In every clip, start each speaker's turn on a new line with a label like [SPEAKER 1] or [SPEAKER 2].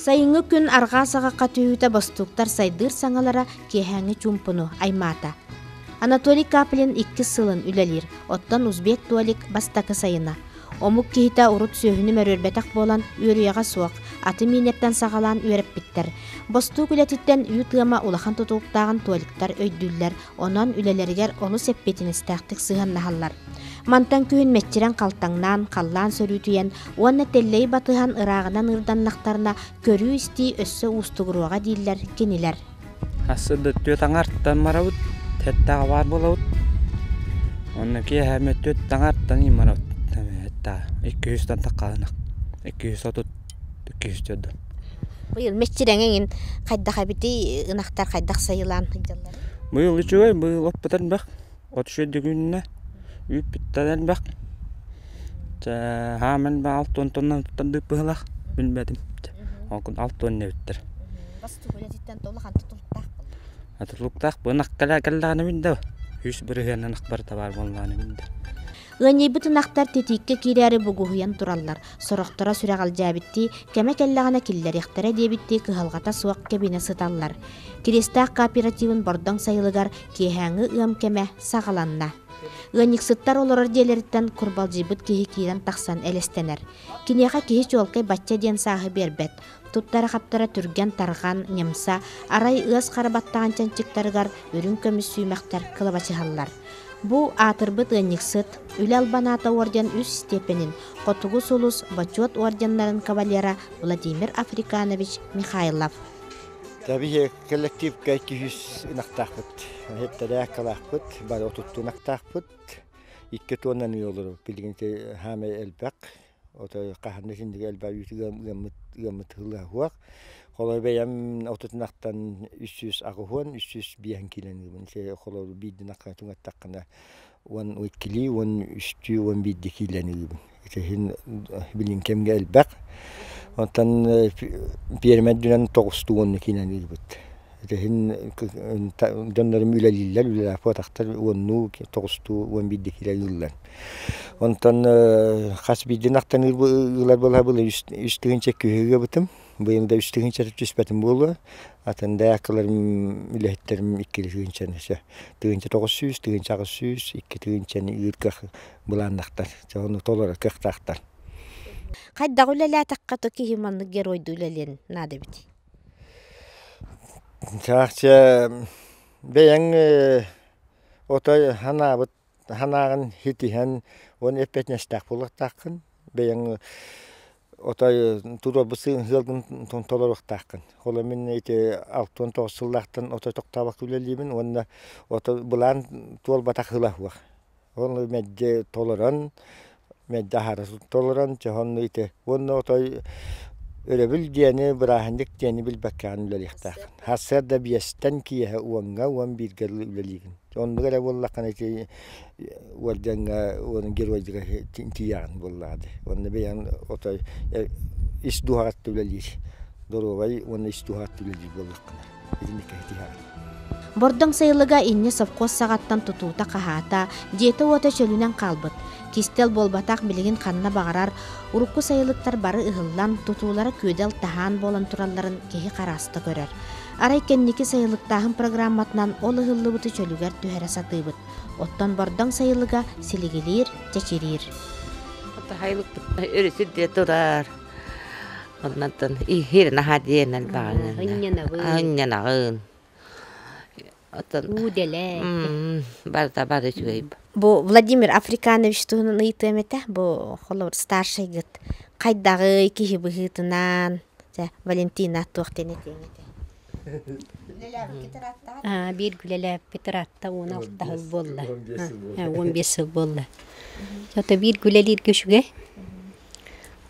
[SPEAKER 1] Сайыҥҥы күн арҕаа саҕахха түһүүтэ бостууктар сайдыыр саҥалара киэһээҥҥи чуумпуну аймаата. Анатолий Каплин иккис сылын үлэлиир, оттон узбек Толик бастакы сайына. Омук киһитэ урут сүөһүнү мөрүөрбэтэх буолан үөрүйэҕэ суох, аты миинэртэн саҕалаан үөрэппиттэр. Бостуук үлэтиттэн үүт ыама улахан тутулуктааҕын Толиктар өйдүүллэр, онон үлэлэригэр олус эппиэтинэстээхтик сыһыаннаһаллар. Мантан күһүн мэччирэҥ халтаҥнаан, халлаан сөрүүтүйэн уонна тэллэйи батыһан ырааҕынан ыырданнахтарына көрүү-истии өссө уустугуруоҕа дииллэр кинилэр.
[SPEAKER 2] Сарсыарда түөрт аҥаартан барабыт, сэттэҕэ баар буолабыт. Онно киэһэ эмиэ түөрт аҥаартан иин барабыт. Сэттэҕэ 200-тан таххаҕына 230, 204.
[SPEAKER 1] Быйыл мэччирэҥ эҥин хайдах эбитий, ынахтар хайдах сайылаан сылдьаллар?
[SPEAKER 2] Быйыл үчүгэй, быйыл оппут элбэх. От үчүгэйдик үүннэ, үүппүттэн элбэх. Чэ, хааман 60 тонна туттардык быһыылаах, билбэтим. Ол күн 60 эбиттэр.
[SPEAKER 1] Бастакы үлэтиттэн улахан тутулуктаах буолла.
[SPEAKER 2] Тутулуктаах ынах кэллэҕинэ билдэ 100% ынах барыта баар буоллаҕына билдэ.
[SPEAKER 1] Ыанньыйбыт ынахтар титииккэ киирээри бугуһуйан тураллар, сорохторо сүрэҕэлдьээбиттии, кэмэ кэллэҕинэ киллэриэхтэрэ диэбиттии кыһалҕата суох кэбинэ сыталлар. Кириэстээх кооперативын Бордоҥ сайылыгар киэһээҥҥи ыам кэмэ саҕаланна. Ыанньыксыттар олорор дьиэлэриттэн курбалдьыйбыт киһи киирэн тахсан элэстэнэр. Киниэхэ киһи чуолкай бачча диэн сааһы биэрбэт. Туттара-хаптара түргэн-тарҕан, ньымса, арай ыас хара баттаҕын чанчыктарыгар үрүҥ көмүс сүүмэхтэр кылабачыһаллар. Бу аатырбыт ыанньыксыт, Үлэ албан аата орден үс степенин, Хотугу сулус, Бочуот орденнарын кавалера Владимир Африканович Михайлов.
[SPEAKER 3] Биһи коллективка 200 ынахтаахпыт, хеттэрээккалаахпыт, бары отуттуу ынахтаахпыт. Икки туоннан ыы олору билигин хаамай элбэх. Ото хаһан да итинник элбэх үүтү ыаммыт ыаммыт сыллаах. Холобур бэйэм отутунахтан 380, 305 киилэни ыыбын. Холобур биирдин акка түҥэттаххына 12-лии, 13-түү, 11 киилэни ыыбын. Ити иһин билин кэмгэ элбэх. Онтон пиэрмэ үрдүнэн тоҕустуу уонна киилэни ыыбыт. Ити иһин дьоннорум үлэлииллэр, үлэлээппатахтар уоннуу, тоҕустуу, 11 киилэ ыыллар. Онтон хас биирдин ахтан ыылар буолла үс тыһыынча күһү ыабытым. Быйыл да үс тыһыынча түспэтим буолуо. Атын да акыларым үлэһиттерим икки тыһыынчаны 1900, 1800, 2 тыһыынчаны ыыр кыах былааннахтар. Ону толорор кыахтаахтар.
[SPEAKER 1] Хайдах үлэлээтэххэ то киһи маннык геройдуу үлэлиэн наада эбит.
[SPEAKER 3] Чахчы бэйэҥ отой ханаабыт санааҕын ситиһэн уонна эппиэтинэстээх буолуохтааххын, бэйэҥ отой туруорбут сыалгын толоруохтааххын. Холобур мин ити 69 сыллаахтан отой тохтообокко үлэлиибин уонна ото былаан туолбатах ыла суох. Ол мэлдьи толорон, мэлдьи аһара толорон, чоһон ити уонна отой өрөбүл диэни, бырааһынньык диэни билбэккэҕин үлэлиэхтээххин. Сарсыарда биэстэн киэһэ уоҥҥа, уон бииргэ дылы үлэлиигин. Оннук эрэ буоллаххына ити уордьаҥҥа уонна геройдара тиийэҕин буоллаҕа дии. Уонна бэйэҥ отой ис дууһаҕыттан үлэлиир, доруобай уонна ис дууһаҕыттан үлэлиир буоллаххына итинниккэ тиһэҕин.
[SPEAKER 1] Бордоҥ сайылыга инньэ совхоз саҕаттан тутуута-хаһаата, дьиэтэ-уота чөлүнэн хаалбыт. Кистэл буолбатах билигин ханна баҕарар урукку сайылыктар бары ыһыллан, тутуулара күөдэл-таһаан буолан туралларын киһи харааста көрөр. Арай кэнники сайылыктааһын программатынан ол ыһыллыбыты чөлүгэр түһэрэ сатыыбыт. Оттон Бордоҥ сайылыга силигилиир, чэчириир.
[SPEAKER 4] Сайылыкпыт өрүс үрдүө турар. Оннантан иһир наһаа диэн элбэҕин. Ынньанаҕын. Оттон
[SPEAKER 5] Уу дэлээ.
[SPEAKER 4] Барыта бары үчүгэй.
[SPEAKER 1] Бу Владимир Африканович туһунан ыйытыам этэ. Бу холобур старшайгыт хайдаҕый киһи быһыытынан Дьэ, Валентина туох диэн этиэҥ этэ?
[SPEAKER 5] Биир үлэлээппит ыраатта 16 сыл буолла. 15 сыл буолла. Ото биир үлэлииргэ үчүгэй.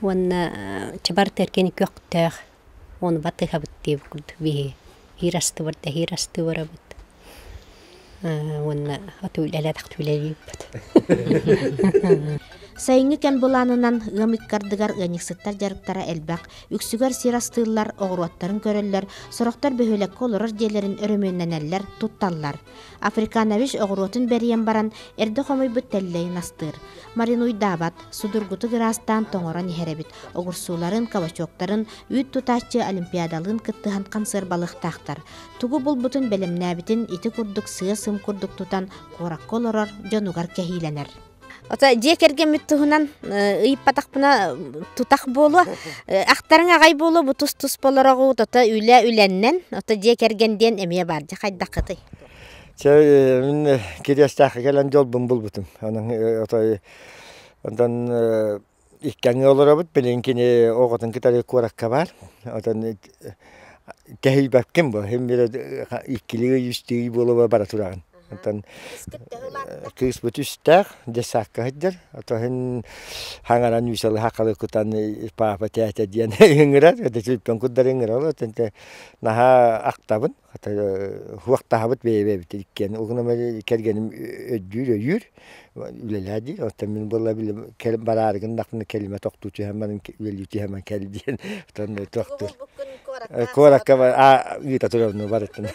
[SPEAKER 5] Уонна чабар тэркини көхтөөх. Ону батыһабыт диэбит курдук биһи хиир астыбар да хиир астыбарабыт. Уонна аты үлэлээтэх үлэлиибит.
[SPEAKER 1] Сайыҥҥы кэм былаанынан ыам ыккардыгар ыанньыксыттар дьарыктара элбэх, үксүгэр сир астыыллар, оҕуруоттарын көрөллөр, сорохтор бөһүөлэккэ олорор дьиэлэрин өрөмүөннэнэллэр, тутталлар. Африканович оҕуруотун бэрийэн баран, эрдэ хомуйбут тэллэйин астыыр. Маринуйдаабат, судургутук ыраастаан тоҥорон иһэр эбит. Огурсууларын, кабачоктарын үүт тутааччы Олимпиадалыын кыттыһан хансыарбалыахтаахтар. Тугу булбутун бэлэмнээбитин ити курдук сыа-сым курдук тутан куоракка олорор дьонугар кэһиилэнэр. Ото дьиэ кэргэммит туһунан ыйыппатахпына тутах буолуо. Ахтарыҥ аҕай буолуо бу тус-туспа олороҕут, ото үлэ үлэннэн, ото дьиэ кэргэн диэн эмиэ баар дьэ хайдаххытый?
[SPEAKER 3] Чэ, мин Кириэстээххэ кэлэн дьолбун булбутум. Онон отой онтон иккэҥҥэ олоробут, билигин кини оҕотун кытары куоракка баар. Отон тэһийбэккин бу, син биир иккилии үстүү буола бара тураҕын. Оттон кыыспыт үстээх, десакка сылдьар. Отоһун хаҥаран үсалы хакалы кутан папа тээтэ диэн ыҥырар. Өтө курдар ыҥырар. Отон наһаа ахтабын. Хуохтаһабыт бэйэ-бэйэбит иккиэн. Угунам кэргэним өйдүүр өйүүр үлэлээ диир. Оттон мин буолла бараарыгын дахтына кэлимэ тохтуу түһэн баран үлэлии түһэн кэл диэн. Оттон тохтуур. Куоракка ыыта турар барыттын.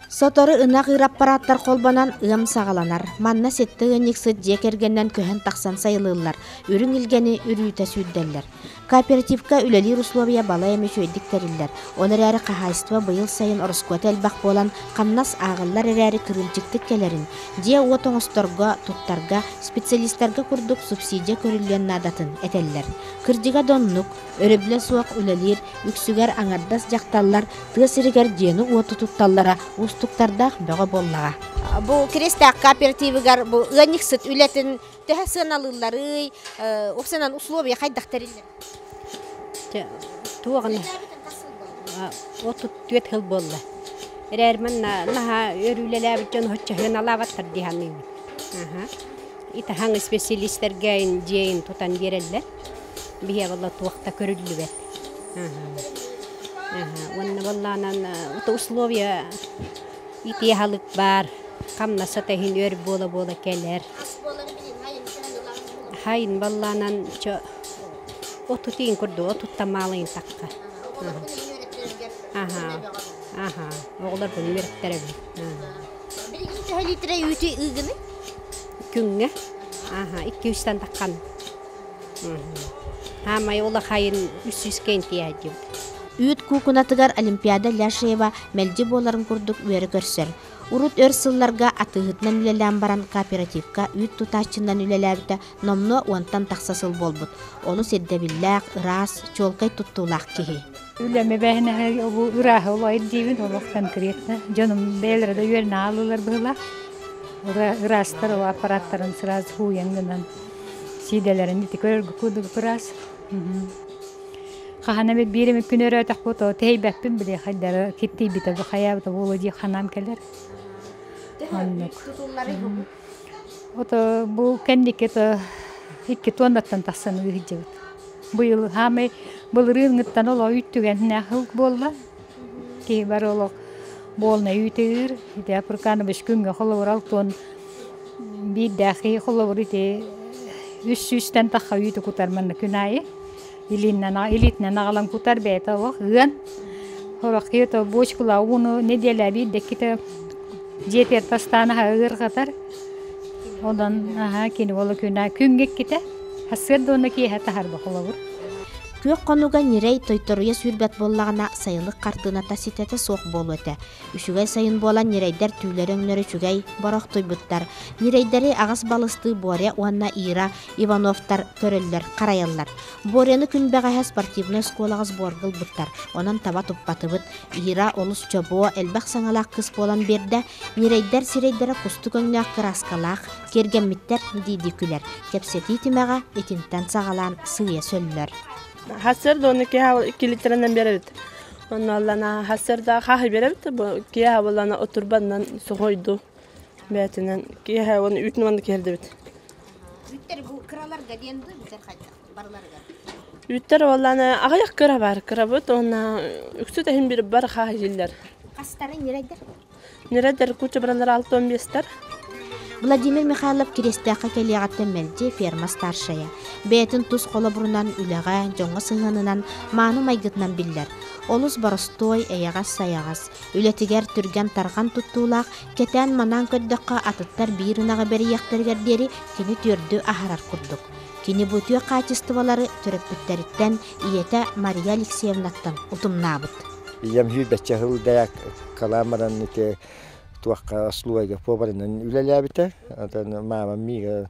[SPEAKER 1] Сотору ынах ыыр аппарааттар холбонон ыам саҕаланар. Манна сэттэ ыанньыксыт дьиэ кэргэнинэн көһөн тахсан сайылыыллар, үрүҥ илгэни үрүүтэ сүүрдэллэр. Кооперативка үлэлиир условия балай эмэ үчүгэйдик тэриллэр. Ол эрээри хаһаайыстыба быйыл сайын ороскуота элбэх буолан, хамнас ааҕыллар эрээри кырыымчыктык кэлэрин, дьиэ-уот оҥосторго, туттарга, специалистарга курдук субсидия көрүллүөн наадатын этэллэр. Кырдьыга да оннук, өрөбүлэ суох үлэлиир, үксүгэр аҥардас дьахталлар тыа сиригэр дьиэни-уоту тутталлара уустуктардаах бөҕө буоллаҕа. Бу Киристээх кооперативыгар бу ыанньыксыт үлэтин төһө сыаналыылларый, уопсайынан условия хайдах тэриллэр?
[SPEAKER 5] Туоҕун 34 сыл буолла. Эрээрмэн наһаа өр үлэлээбит дьон оччо сыаналаабаттар дии саныыбын. Итаһаҥ исписэлиистэргэ дьиэйин тутан биэрэллэр. Биһиэ буолла туох да көрүллүбэт. Уонна буоллаанан условия итии аһылык баар, хамнаса иһин өр буола-буола кэлэр. Хайын баллаанан чо отутин курдук отуттан маалайын такка. Аха, аха, оҕолор буну үөрэттэрэбин.
[SPEAKER 1] Билигин төһө литра үүтү ыыгыный?
[SPEAKER 5] Күҥҥэ аха 200-тан таххан. Хаамай улахайын 300 кэн тиийээдьибит.
[SPEAKER 1] Үүт куукунатыгар Олимпиада Ляшеева мэлдьи буоларын курдук үөрэ көрсөр. Урут өр сылларга атыыһытынан үлэлээн баран кооперативка үүт тутааччынан үлэлээбитэ номнуо уонтан тахса сыл буолбут. Олус ирдэбиллээх, ыраас, чуолкай туттуулаах киһи.
[SPEAKER 6] Үлэм эбээһинэһэ ырааһы олой диибин олох конкретно. Дьонум бэйэлэрэ да үөрэнэ аалылар быһыылаах. Ыраастар ол аппараттарын сразу хууйан гынан сиидэлэрин ити көрөргө курдук ыраас. Хаһан эмит биир эмит күн өрөөтөхпүт о тэйбэппин били хайдары киттийбитэ бу хайаабыта буолуо дии ханаам кэлэр. Оннук. Ото бу кэнники то икки туоннаттан тахсан ыыһыдьыбыт. Быйыл хаамай былырыыҥҥыттан олох үүттүгэннээх буолла. Киһи бары олох буолна үүтүгүр. Ити Апрыканович күҥҥэ холобур алтуон биирдээх киһи холобур ити үс сүүстэн тахха үүтү кутар манна күн аайы. Илииннэн илиитинэн аҕалан кутар бэйэтэ олох ыан. Сорох киһи то бочкалаа ууну нэдиэлэ биирдэ иккитэ дьиэтигэр тастаан аһа ыарҕатар. Онон аһа кини уола күнэ күҥҥэ иккитэ сарсыарда уонна киэһэ таһарба холобур.
[SPEAKER 1] Күөх хонууга ньирэй тойторуйа сүүрбэт буоллаҕына, сайылык хартыыната ситэтэ суох буолуо этэ. Үчүгэй сайын буолан ньирэйдэр түүлэрэ-өҥнөрө үчүгэй, борохтуйбуттар. Ньирэйдэри аҕыс балыстыы Боря уонна Ира Ивановтар көрөллөр, харайаллар. Боряны күн бэҕэһээ спортивнай оскуолаҕа сборга ылбыттар, онон таба туппатыбыт. Ира олус чобуо, элбэх саҥалаах кыыс буолан биэрдэ. Ньирэйдэр сирэйдэрэ кустук өҥнөөх кырааскалаах, киэргэммиттэр дии-дии күлэр. Кэпсэтии тимэҕэ итинтэн саҕалаан сыыйа сөллөр.
[SPEAKER 7] Хасыр да киһи иккилитэринэн биэрэбит. Онно хасырда хааһы биэрэбит, бу киэһэ буоллаана отурбаннан сухойду бээтинэн киэһэ уонна үүтүн уонна киһирдибит.
[SPEAKER 1] Үүттэр бу кыраларга диэн дуу, бүтэр хайдах барыларыгар?
[SPEAKER 7] Үүттэр буоллаана аҕыйах кыра бар, кырабыт уонна үксү тэһин бир бар хааһы иһиллэр.
[SPEAKER 1] Хастары ньирэйдэр?
[SPEAKER 7] Ньирэйдэр куча баралар 65-тэр.
[SPEAKER 1] Владимир Михайлов Кириэстээххэ кэлиэҕиттэн мэлдьи ферма старшайа. Бэйэтин тус холобурунан, үлэҕэ, дьоҥҥо сыһыанынан, мааны майгытынан биллэр. Олус боростуой, эйэҕэс-сайаҕас. Үлэтигэр түргэн-тарҕан туттуулаах, кэтээн-манаан көрдөххө, атыттар биир ынаҕы бэрийиэхтэригэр диэри кини түөрдү аһарар курдук. Кини бу үтүө хаачыстыбалары төрөппүттэриттэн ийэтэ Мария Алексеевнаттан утумнаабыт.
[SPEAKER 3] Ийэм сүүрбэччэ сыл даяк калаан баран ити туохха слуойга поварынан үлэлээбитэ. Отон маамам миигин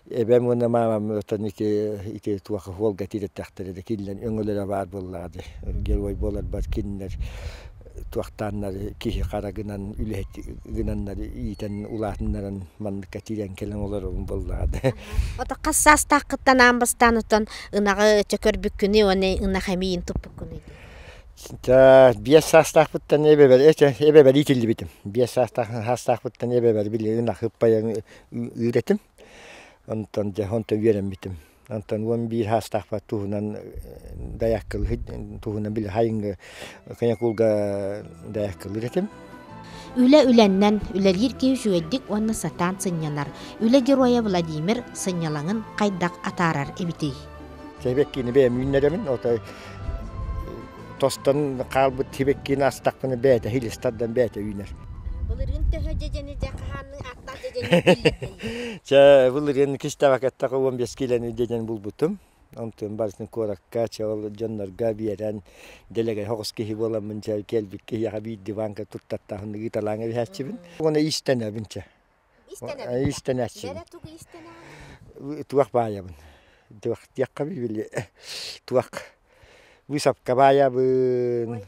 [SPEAKER 3] эбэм уонна маамам отон ити ити туохха хуолга тириэттэхтэрэ да кинилэр өҥөлөрө баар буоллаҕа дии. Герой буоларбар кинилэр туохтааннар киһи хара гынан үлэһит гынаннар иитэн улаатыннаран манныкка тиийэн кэлэн олоробун буоллаҕа да.
[SPEAKER 1] Ото хас саастааххыттан аан бастаан оттон ынаҕы чөкөрбүккүнүй уонна ынах эмиийин туппуккунуй?
[SPEAKER 3] Биэс саастаахпыттан эбэбэр эбэбэр иитиллибитим. Биэс саастаахпыттан эбэбэр били ынах ыппайан ыыр этим. Онтон дьэ онтон үөрэммитим. Онтон 11 саастаахпар туһунан дайааккылыы туһунан били хайыҥҥы каникулга дайааккылыыр этим.
[SPEAKER 1] Үлэ үлэннэн, үлэлиир киһи үчүгэйдик уонна сатаан сынньанар. Үлэ геройа Владимир сынньалаҥын хайдах атаарар эбитий?
[SPEAKER 3] Сибэккини бэйэм үүннэрэбин, отой тостон хаалбыт сибэккини астахпына бэйэтэ хилис тардан бэйэтэ үүнэр.
[SPEAKER 1] Былырыын төһө дьэдьэни дьэ хаһаанныҥ ааттаах дьэдьэни
[SPEAKER 3] Чэ, былырыын кистээбэкэттэх 15 киилэни дьэдьэн булбутум. Онтон барытын куоракка, чэ, ол дьоннорго биэрэн, дэлэгэй соҕус киһи буоламмын, чэ, кэлбит киһиэхэ биирдии банка туттартаахын ыыталаан эбиһээччибин. Уонна иистэнэбин, чэ. Иистэнээччибин.
[SPEAKER 1] Бэрэ тугу иистэнэҕин?
[SPEAKER 3] Туох баайабын. Туох диэххэ били туох быысапка баайабын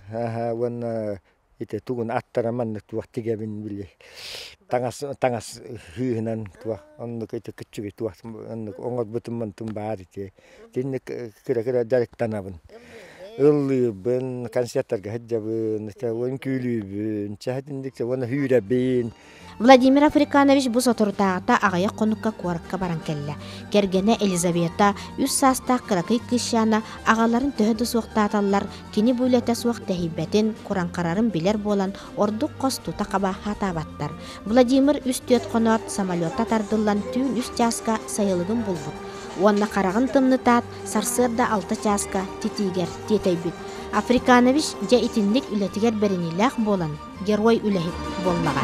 [SPEAKER 3] уонна ити тугун аттара маннык туох тигэбин били таҥас таҥас сыыһынан туох оннук ити кыччыгый туох оннук оҥорбутум мантым баар ити итинник кыра-кыра дьарыктанабын ыллыыбын концерттарга сылдьабын үҥкүүлүүбүн чэ итинник уонна сүүрэбин
[SPEAKER 1] Владимир Африканович бу соторутааҕыта аҕыйах хонукка куоракка баран кэллэ. Кэргэнэ Елизавета үс саастаах кыракый кыысчаана аҕаларын төһө да суохтааталлар, кини бу үлэтэ суох тэһийбэтин, кураҥхарарын билэр буолан, ордук хос тута-хаба хатаабаттар. Владимир үс-түөрт хоноот самолета тардыллан түүн үс чааска сайылыгын булбут уонна хараҕын тымнытаат, сарсыарда алта чааска титиигэр тиэтэйбит. Африканович дьэ итинник үлэтигэр бэриниилээх буолан, герой үлэһит буоллаҕа.